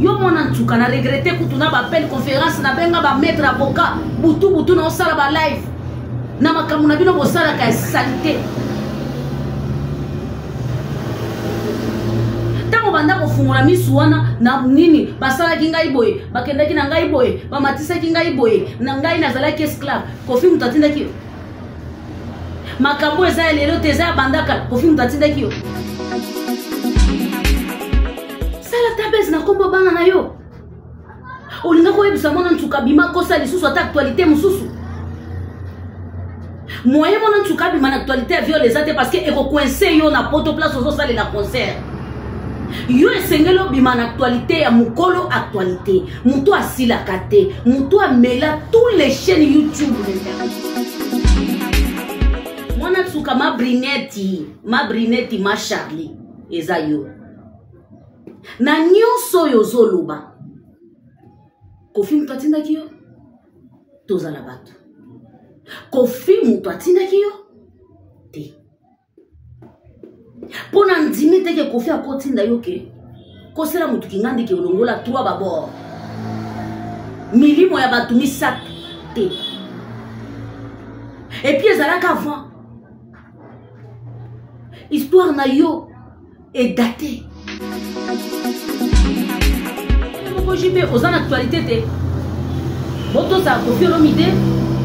Yo mwana nsuka na regrete kutu na baappel conférence nabenga bamaître avocat butu butu na osala ba live na makambo na bino bosalaka ya salite. Ntango banda kofungola misu wana na nini, basalaki ngai boye, bakendaki na ngai boye, bamatisaki ngai boye, na ngai nazalaki esclave. Kofi moto atindaki yo? Makambo eza ya lelo te, eza ya bandaka. Kofi moto atindaki yo? Sala tabes na nkombo bana na yo. Olinga koyebisa mwana nsuka bima kosa lisusu ata actualité mosusu. Moyen mwana nsuka abima na actualité ya viol eza te, parce que ekocoince yo na poto place ozosalela concert. Yo esengeli obima na actualité ya mokolo, actualité moto asilaka te, moto amela tous les chaînes YouTube. Mwana nsuka ma Brineti, ma Brineti, ma Charlie, eza yo na nyonso oyo ozoloba. Kofi moto atindaki yo? Tozala bato. Kofi moto atindaki yo te, mpo na ndimi teke Kofi akotinda yo ke kosela motu kingandi ke olongola 3 babord milimo ya bato misato te. Epuis ezalaka avant histoire na yo edate moko. JB, oza na actualité te. Botosaka Kofi Olomide,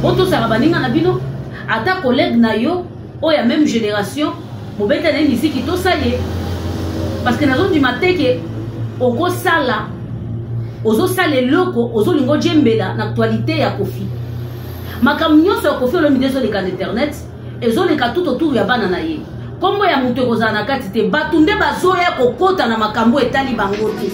botosaka baninga na bino, ata collègue na yo oyo ya même génération mobeta na ye miziki, tosala ye, parce que nazondima te ke okosala, ozosala eloko ozolinga ojembela na actualité ya Kofi. Makambo nyonso ya Kofi Olomide ezoleka na internet, ezoleka tout autour ya bana na ye. Nkombo ya moto ekozala na kati te. Bato nde bazoya kokota na makambo etali bango te.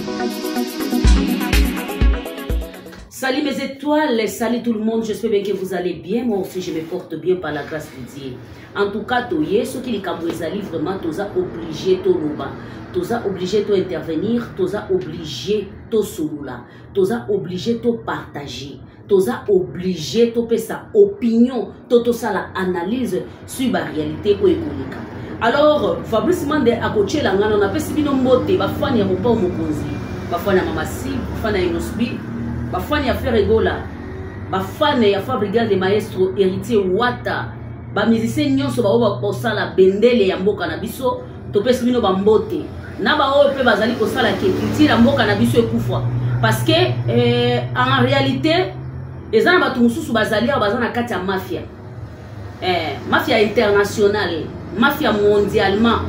Salut mes étoiles, salut tout le monde, j'espère bien que vous allez bien. Moi aussi je me porte bien par la grâce de Dieu. En tout cas, toye, soki likambo ezali vraiment toza obligé toloba, toza obligé to intervenir, toza obligé tosolola, toza obligé to partager, toza obligé topesa opinion to tosala analyse sur ba réalité oyo ekoleka. Alors Fabrice Mande akotiela ngano, napesi bino mbote, bafani ya Mopao Mokonzi, bafani ya Mama Si, bafani ya Inosbi, bafani ya Ferre Gola, bafani ya Fabrigas de Maestro Héritier Wata, bamusicien nyonso baoyo bakosala bendele ya mboka na biso, topesi bino bambote. Na baoyo mpe bazali kosala ke culture ya mboka na biso ekufa, parce que en réalité eza na bato mosusu bazali awa, baza na kati ya mafia, mafia internationale, mafia mondialement.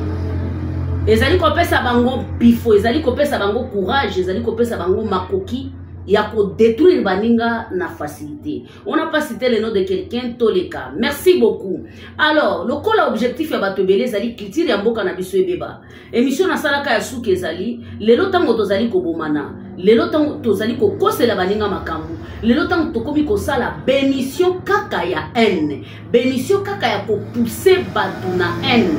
Ezali kopesa bango pifo, ezali kopesa bango courage, ezali kopesa bango makoki ya kodétruire baninga na facilité. On n'a pas cité le nom de quelqu'un, toleka. Merci beaucoup. Alors lokola objectif ya bato ebele ezali culture ya mboka na biso ebeba, émission nasalaka ya suki ezali lelo. Ntango tozali kobomana lelo, ntango tozali kokosela baninga makambo lelo, ntango tokomi kosala bémission kaka ya haine, bémission kaka ya kopousse bato na haine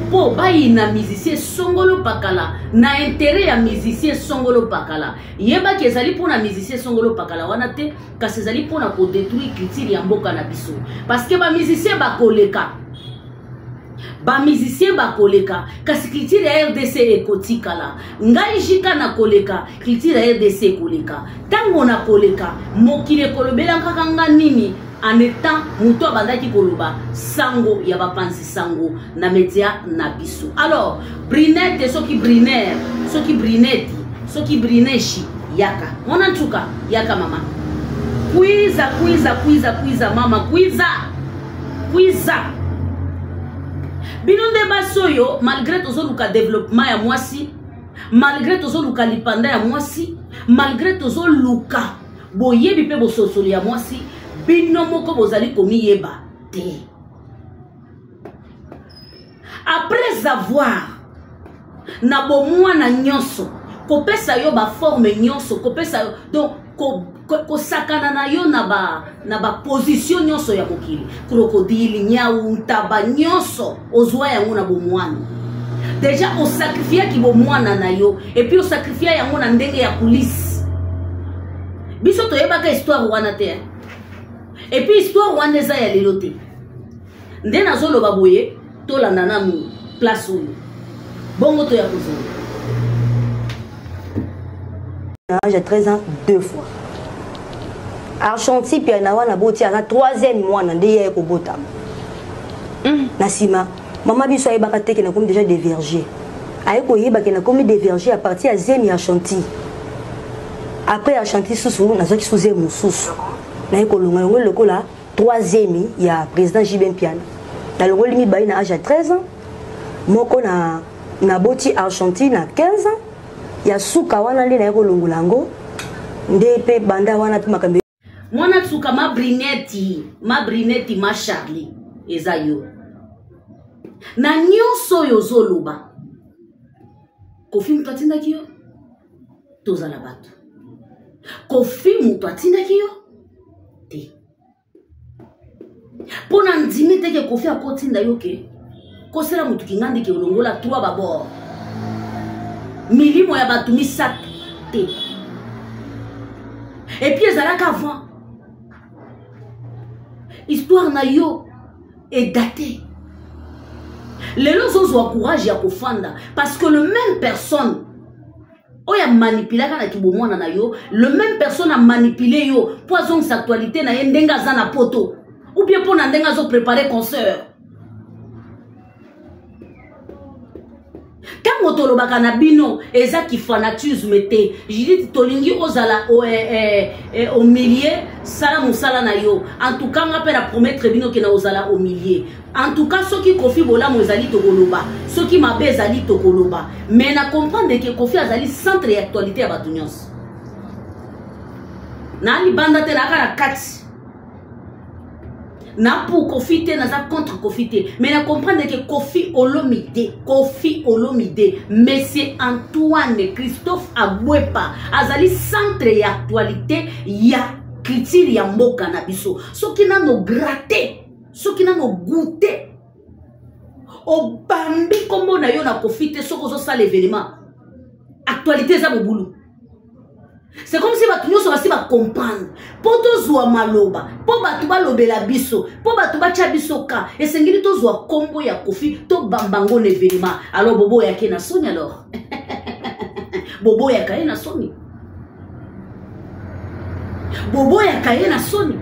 mpo bayina musicien songolo pakala, na intérêt ya musicien songolo pakala, yebaki ezali mpona musicien songolo pakala wana te, kasi ezali mpona kodétruire culture ya mboka na biso, parce que bamusicien bakoleka, bamusicien bakoleka, kasi culture ya RDC ekotikala. Ngai jika na koleka, culture ya RDC ekoleka. Ntango na koleka, mokili ekolobela kaka nga nini en étant moto abandaki koloba sango ya bapanzi sango na media na biso? Alors Brinete, soki Briner, soki Brineti, soki Brineshi, yaka mwana ntuka, yaka mama, kwiza kwiza kwiza kwiza mama, kwiza kwiza. Bino nde basi oyo, malgré tozoluka développement ya mwasi, malgré tozoluka lipanda ya mwasi, malgré tozoluka boyebi mpe bososoli ya mwasi, bino moko bozali komiyeba te. Après avoir na bomwana nyonso kopesa yo baforme nyonso, kopesa yo donc kosakana na yo na baposition nyonso ya mokili, krokodile, nyau, ntaba, nyonso ozwa yango na bomwana. Deja osacrifiaki bomwana na yo, et puis osacrifia yango na ndenge ya coulisse. Biso toyebaka histoire wana te, et puis histoire wana eza ya lelo te. Nde nazoloba boye, tolanda nanu place oyo, bongo toya kozonga. na age ya 13 ans deux fois. Archanti Piana wana boti aza troisième mwana nde ye kobotama. Na nsima mama biso ayebaka te ke nakomi déjà dévergé. Aye koyeba ke nakomi dévergé à partir ya zemi ya Archanti. Après Archanti susu nazwaki su zemi mosusu, naye kolonga yango lokola troisième ya président JB Mpiana. Nalongoli mibale na age ya 13 ans, moko na naboti Argentine na 15 ans, ya suka wana nde naye kolongola yango nde mpe banda wana mpe makambo. Mwana suka ma Brineti, ma Brineti, ma Charlie, eza yo na nyonso oyo ozoloba. Kofi moto atindaki yo, tozala bato. Kofi moto atindaki yo te, mpo na ndimi teke Kofi akotinda yo ke kosela motu kingandi ke olongola trois babord milimo ya bato misato te. Et puis ezalaka avant, histoire na yo edate. Lelo ozozwa courage ya kofanda parce que le même personne oyo amanipulaka na kibomwana na yo, le même personne amanipule yo mpo azongisa actualité na ye ndenge aza na poto, ou bien mpo na ndenge azoprépare concert. Ntango tolobaka na bino, eza kifanatisme te. Judith, tolingi ozala au milieu, sala mosala na yo. En tout cas nga mpe na promettre bino ke na ozala au milieu. En tout cas soki Kofi bolamu ezali, tokoloba, soki mabe ezali, tokoloba. Mais na comprendre ke Kofi azali centre ya actualité ya bato nyonso. Na libanda te, nayaka na kati na pour Kofi te, naza contre Kofi te, mais na comprendre ke Kofi Olomide, Kofi Olomide, monsieur Antoine Christophe Abwepa, azali centre ya actualité ya culture ya mboka na biso. Soki nano gratte, soki nano goûte, obambi nkombo na yo na Kofi te, soki ozosala événement, actualité eza mobulu. C'est comme si bato nyonso basi bacomprendre. Mpo tozwa maloba, mpo bato balobela biso, mpo bato batya biso ka, esengeli tozwa nkombo ya Kofi, tobamba ngo na événement. Alors boboyaki na soni, alors boboyaka ye na soni, boboyaka ye na soni,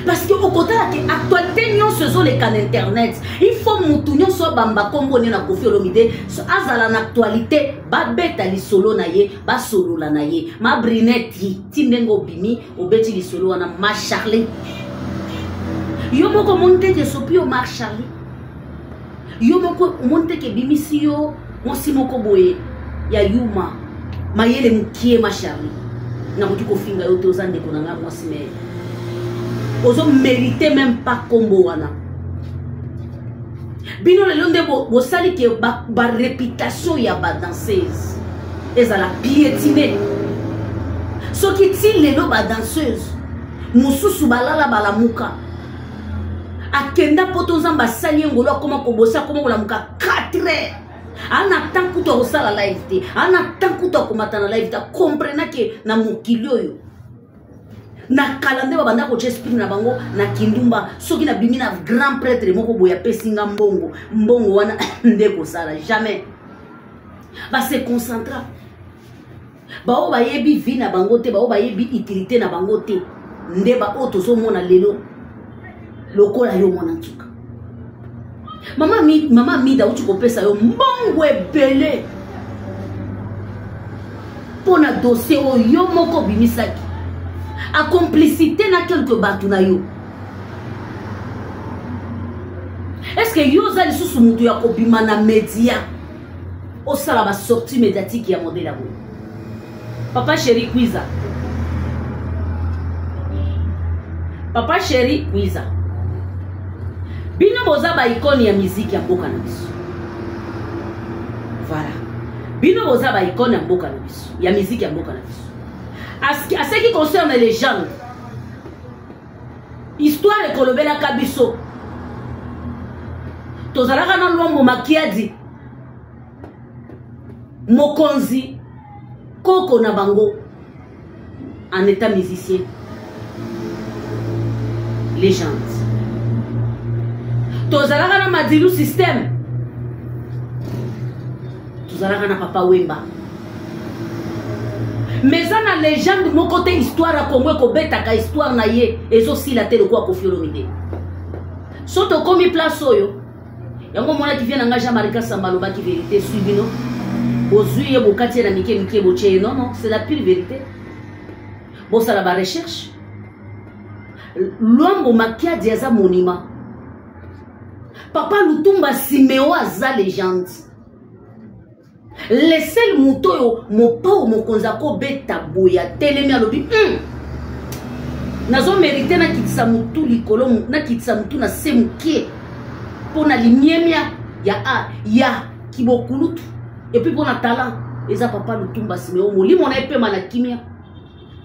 parce que okotala ke actualité nyonso ezoleka na internet, il faut mutu nyonso abamba nkombo ne na Kofi Olomide, azala na actualité, babeta lisolo na ye, basolola na ye. Ma Brineti, ti ndenge obimi obeti lisolo wana, ma Charlie, yo moko omoni teke esopi yo. Ma Charlie, yo moko omoni teke ebimisi yo mwasi moko boye ya yuma, mayele mokie. Ma Charlie, nakoki kofinga yo te, oza ndeko na ngai mwasi, mais ozomérite même pas nkombo wana. Bino lelo nde bosali ke baréputation ya badanseuse ezala piétine. Soki ti lelo badanseuse mosusu balala balamuka, akenda poto, Nzambe asali ye ngolo, akoma kobosa, akoma kolamuka 4 heures, ana temps kutu akosala live te, ana temps kutu akomata na live te. Akomprena ke na mokili oyo na kala nde babanda kotya esprit na bango na kindumba. Soki nabimi na grand prêtre moko boye, apesi nga mbongo, mbongo wana nde kosala. Jamais base concentra. Baoyo bayebi vie na bango te, baoyo bayebi utilité na bango te, nde baoyo tozomona lelo lokola yo mwana nsuka. Mama, mama Mida auti kopesa yo mbongo ebele mpo na dossier oyo yo moko obimisaki a complicité na quelque bato na yo. Est ce que yo oza lisusu moto ya kobima na média, osala basortie médiatique ya modele ya boye? Papa Chéri Kwiza, papa Chéri Kwiza, bino boza baicône ya miziki ya mboka na biso. Voilà, bino boza baicône ya mboka na biso, ya miziki ya mboka na biso. À ce qui concerne les gens, histoire ekolobelaka biso, tozalaka na Lwambo Makiadi, mokonzi koko na bango en état musicien légende, tozalaka na Madilu Système, tozalaka na Papa Wemba. Mais eza na légende moko te, histoire ya Congo ekobetaka histoire na ye ezosila te lokola Koffi Olomide. So tokomi place oyo yango omonaki vie na ngai Jean Marie Kasamba alobaki vérité, sui bino bozwi ye, bokati ye na mike mike, botie ye. Non, non, c'est la pure vérité. Bosala barecherche. Lwambo Makiadi aza monument, papa Lutumba Simeo aza légende. Le seul moto oyo Mopao Mokonzi akobeta boye, atelemi, alobi nazomerite nakitisa motu likolo, nakitisa motu na se moke mpo na limiemia ya, a, ya kibokulutu et puis mpo na talent, eza papa Lutumba Simeo. Molimo na epema na kimia.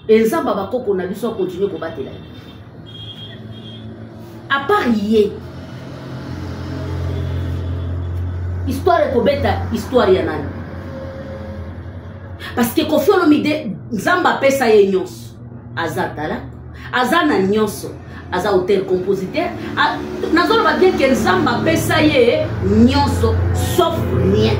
Enzamba bakoko na biso akontinue kobatela ye. À part ye, histoire ekobeta histoire ya nani? Parce que Koffi Olomide, Nzambe apesa ye nyonso. Aza tala, aza na nyonso, aza auteur compositeur. Nazoloba bien ke Nzambe apesa ye nyonso sauf rien.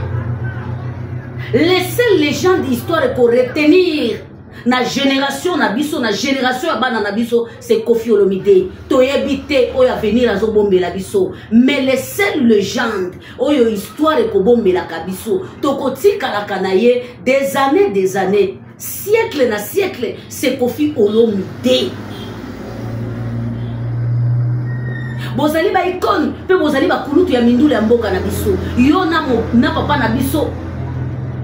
Les seules légendes, histoire ekoretenir na génération na biso, na génération ya bana na biso, c'est Koffi Olomide. Toyebi te oyo avenir azobombela biso, mais les seules légende oyo histoire ekobombelaka biso, tokotikalaka na ye des années, des années, siècle na siècle, c'est Koffi Olomide. Bozali baicône mpe bozali bakulutu ya mindulu ya mboka na biso, yo na, na papa na biso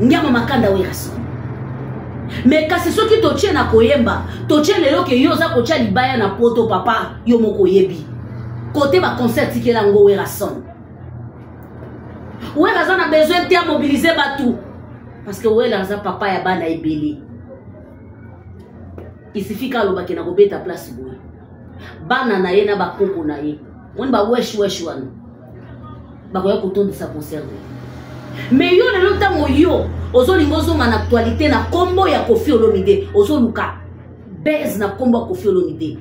Ngiama Makanda Werrason. Mais kasi soki totie na koyemba, totie lelo ke yo oza kotia libaya na poto, papa, yo moko oyebi kote baconcert tikela yango Werrason. Wera aza na besoin te amobilize bato, parce que Wera aza papa ya bana ebele. Isifika alobaki na kobeta place boye, bana na ye na bakoko na ye moni bawesh wesh wana bakoya kotondisa concert. Mais yo lelo, ntango yo ozolinga ozonga na actualité na nkombo ya Koffi Olomide, ozoluka base na nkombo ya Koffi Olomide,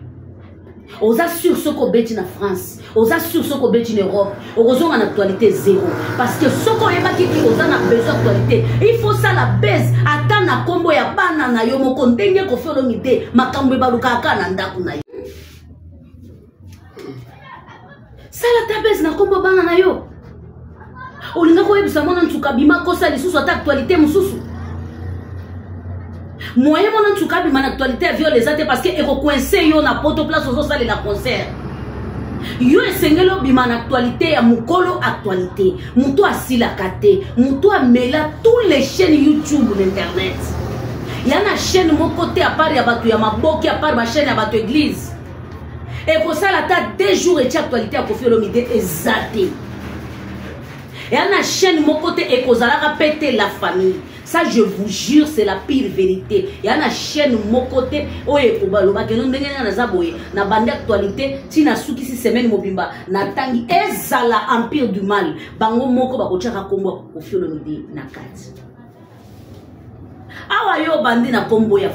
oza sûr soki obeti na France, oza sûr soki obeti na Europe, okozonga na actualité zéro. Parce que soki oyebaki ki oza na besoin actualité, il faut sala base ata na nkombo ya bana na yo moko. Ndenge Koffi Olomide, makambo ebalukaka kaka na ndako na yo, sala ta base na nkombo bana na yo. Olinga koyebisa mwana Nsuka bima kosa lisusu ata actualité mosusu, moyen mwana Nsuka abima na actualité ya viol eza te, parce que ekocoince yo na poto place ozosalela concert. Yo esengeli obima na actualité ya mokolo, actualité moto asilaka te, moto amela tous les chaînes YouTube na internet. Ya na chaîne moko te, à part ya bato ya maboki, à part bachaîne ya bato église, ekosala ata 2 jours etia actualité ya Koffi Olomide eza te. Eya na chaîne moko te, ekozalaka mpe te. La famille, ça je vous jure, c'est la pire vérité. Ya na chaîne moko te oyo ekobalobaka eno ndenge nga naza boye na bandi actualité ntina sukisi semaine mobimba natangi ezala Empire du Mal, bango moko bakotiaka nkombo ya Koffi Olomide na kati. Awa yo obandi na nkombo ya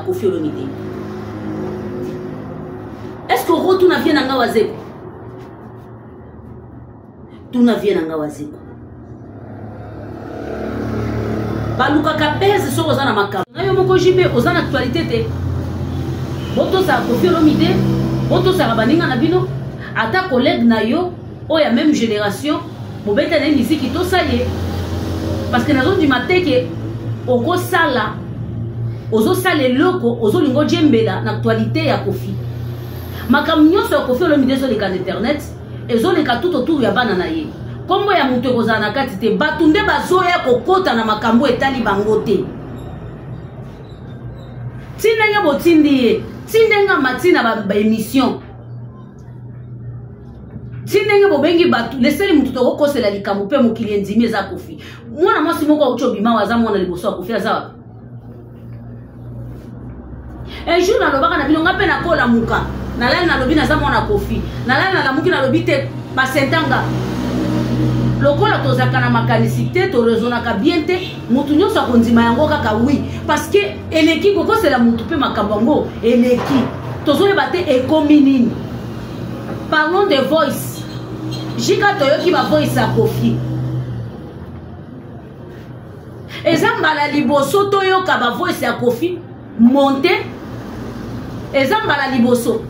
Koffi Olomide, est ce que okotuna vie na nga Wazeko? Tuna vie na nga Wazeko. Balukaka base soki oza na makambo na yo moko. JB, oza na actualité te. Botosaka Koffi Olomide, botosaka baninga na bino, ata collègue na yo oyo ya même génération bobeta na ye miziki, tosa ye. Parce que nazondima te ke okosala, ozosala eloko, ozolinga ojembela na actualité ya Koffi. Makambo nyonso ya Koffi Olomide ezoleka na internet, ezoleka tout autour ya bana na ye. Nkombo ya moto ekozala na kati te. Bato nde bazoya kokɔta na makambo etali bango te. Ti ndenge botindi ye, ti ndenge amati na baémission, ti ndenge bobengi bato, leseli motu tokokosela likambo mpe mokili endimi eza Koffi. Mwana mwasi moko auti obima, aza mwana liboso ya Koffi, aza wapi? Un jour nalobaka na bino, nga mpe nakolamuka, nalali, nalobi naza mwana Koffi. Nalali, nalamuki, nalobi te. Basentanga lokola tozalaka na makanisi te, toraisonnaka bien te. Motu nyonso akondima yango kaka, oui, parce que eleki kokosela motu mpe makambo yango eleki, tozoyeba te ekomi nini. Parlons de voice jika, toyoki bavoice ya Koffi. Eza mbala liboso toyoka ba voice ya Koffi monte, eza mbala liboso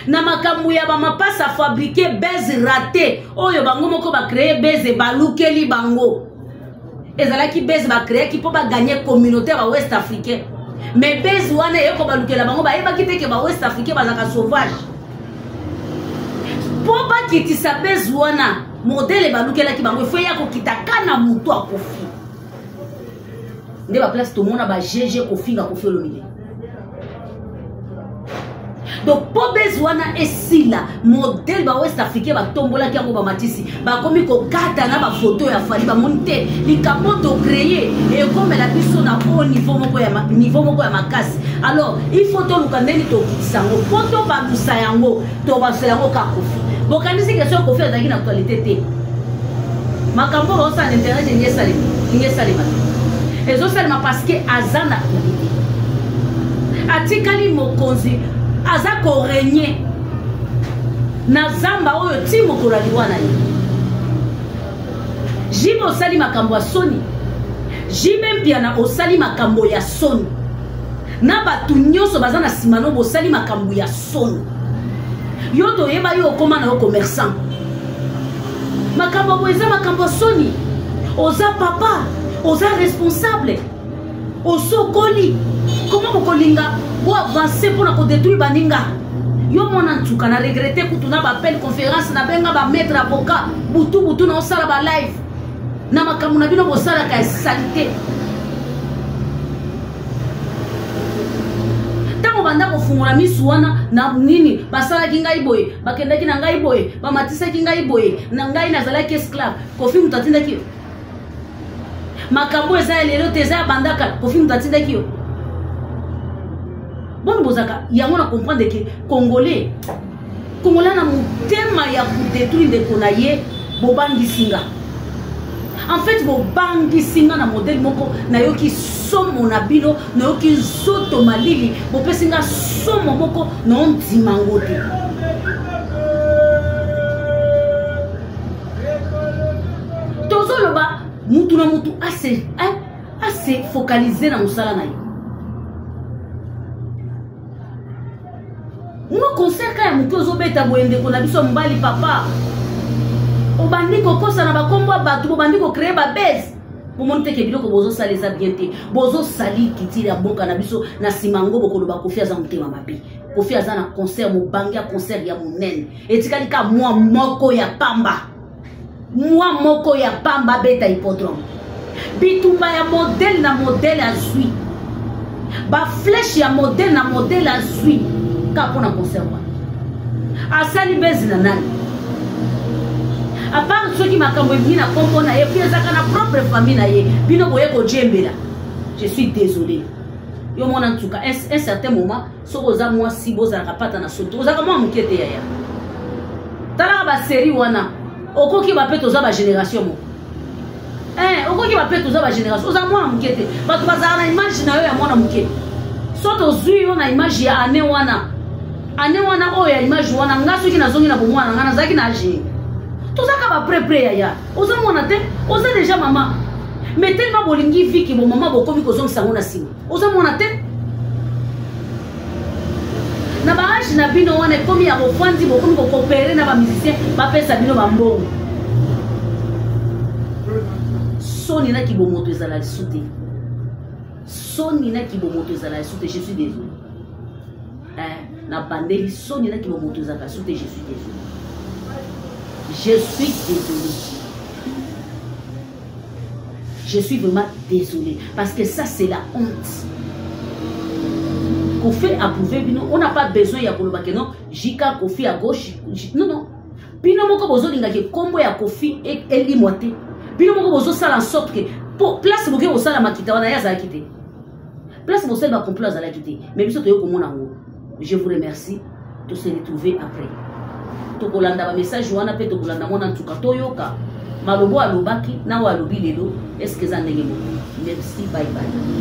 na makambo ya bamapasa fabriqué buzz raté oyo bango moko bacreye buzz, balukeli bango. Ezalaki buzz bacréaki mpo baganye communauté ya bawest africain, mais buzz wana eyeko balukela bango. Bayebaki te ke bawest africain bazalaka sauvage mpo bakitisa buzz wana. Modèle balukelaki bango, efo ya kokita ka na motu ya Koffi nde baplace tomona ba GG kofinga Koffi Olomide. Donc mpo buzz wana esila, modèle bawest africain batombolaki yango, bamatisi, bakomi kokata na bafoto ya Fally. Bamoni te likambo tocréer ekomela biso na o niveau moko ya makasi. Alors il faut toluka ndenge tokitisa yango mpo tobalusa yango, tobalusa yango ka Koffi. Bokanisi ke soki Koffi azalaki na actualité te, makambo oyo baosala na internet elingi esalema, elingi esalema te. Ezosalema parce que aza na actualité, atikali mokonzi, aza korégner na zamba oyo ti mokolo ya liwa na ye. JB, osali makambo ya soni. JB Mpiana, osali makambo ya soni na bato nyonso baza na nsima no. Bosali makambo ya soni. Yo toyeba yo, okóma na yo commerçant. Makambo boye eza makambo ya soni. Oza papa, oza responsable, osokoli koma bokolinga boavance mpona kodétruire baninga. Yo mwana ntuka, na regretter kutu na baappel conférence, nabenga bamaître avocat butu butu, na osala balive na makambo na bino bosalaka ya saleté. Ntango banda kofungola misu wana na nini, basalaki ngai boye, bakendaki na ngai boye, bamatisaki ngai boye, na ngai nazalaki esclave. Koffi moto atindaki yo? Makambo eza ya lelo te, eza ya bandaka. Koffi moto atindaki yo? Boni bozalaka yango? Na comprendre ke Congolais, Congolais na motema ya kodétruire ndeko na ye. Bobangisi nga, en fait bobangisi nga na modèle moko. Nayoki somo na bino, nayoki nzoto malili. Bopesi nga somo moko, naondima ngo te. Tozoloba mutu na mutu ase focaliser na mosala na ye. Mwa concert ka ya moke ozobeta boye, ndeko na biso mobali, papa, obandi kokosa na bakombo ya bato, bobandi kocréer babuzz. Bomoni teke biloko bozosala eza bien te. Bozosali kitili ya mboka na biso. Na nsima yango bokoloba Koffi aza motema mabe. Koffi aza na concert, mobange ya concert ya monene etikali ka mwa moko ya pamba, mwa moko ya pamba abeta hippodrome. Bitumba ya modèle na modèle azwi, baflèche ya modèle na modèle azwi kaka mpona concert wana. Asali buzz na nani? À part soki makambo ebimi na nkombo na ye, puis ezaka na propre famille na ye, bino boye kojembela. Je suis désolé. Yo mwana ntuka, un certain moment, soki oza mwasi, bozalaka pata na soto, ozalaka mwa moke te. Yaya, talaka basérie wana, okoki bape toza bagénération moko. Okoki bape toza bagénération. Oza mwana moke te. Bato bazalaka na image na yo ya mwana moke. So tozwi yo na image ya ane wana, ane wana oyo ya image wana, nga soki nazongi na bomwana nga, nazalaki na age tozaka baprepre. Yaya, oza mwana te, oza déjà mama, mais tellement bolingi viki bomama, bokomi kozongisa yango na nsima. Oza mwana te na baage na bino wana, ekomi ya bofandi, bokomi kocoopérer na bamusicien, bapesa bino bambongo. Soni na kibomoto ezala lisu te. Soni na kibomoto ezala lisu te. Je suis désolé, nabandeli. Soni na kibomoto ezalaka lisu te. Je suis désolé, je suis désolé, je suis vraiment désolé, parce que ça, c'est la honte. Koffi approuvé bino, on n'a pas besoin ya koloba ke non, jika Koffi à gauche. Non, non, bino moko bozolingaki nkombo ya Koffi elimwa te. Bino moko bozosala en sorte ke po place boke kosala makita wana, ye azalaki te. Place bosali bacomplot, azalaki te. Mais biso toyei komona yango. Je vous remercie. Tose retrouver après, tokolanda bamessage wana mpe tokolanda mwana ntuka, toyoka malobo alobaki na oyo alobi lelo. Est-ce eza ndenge moko? Merci, bye bye.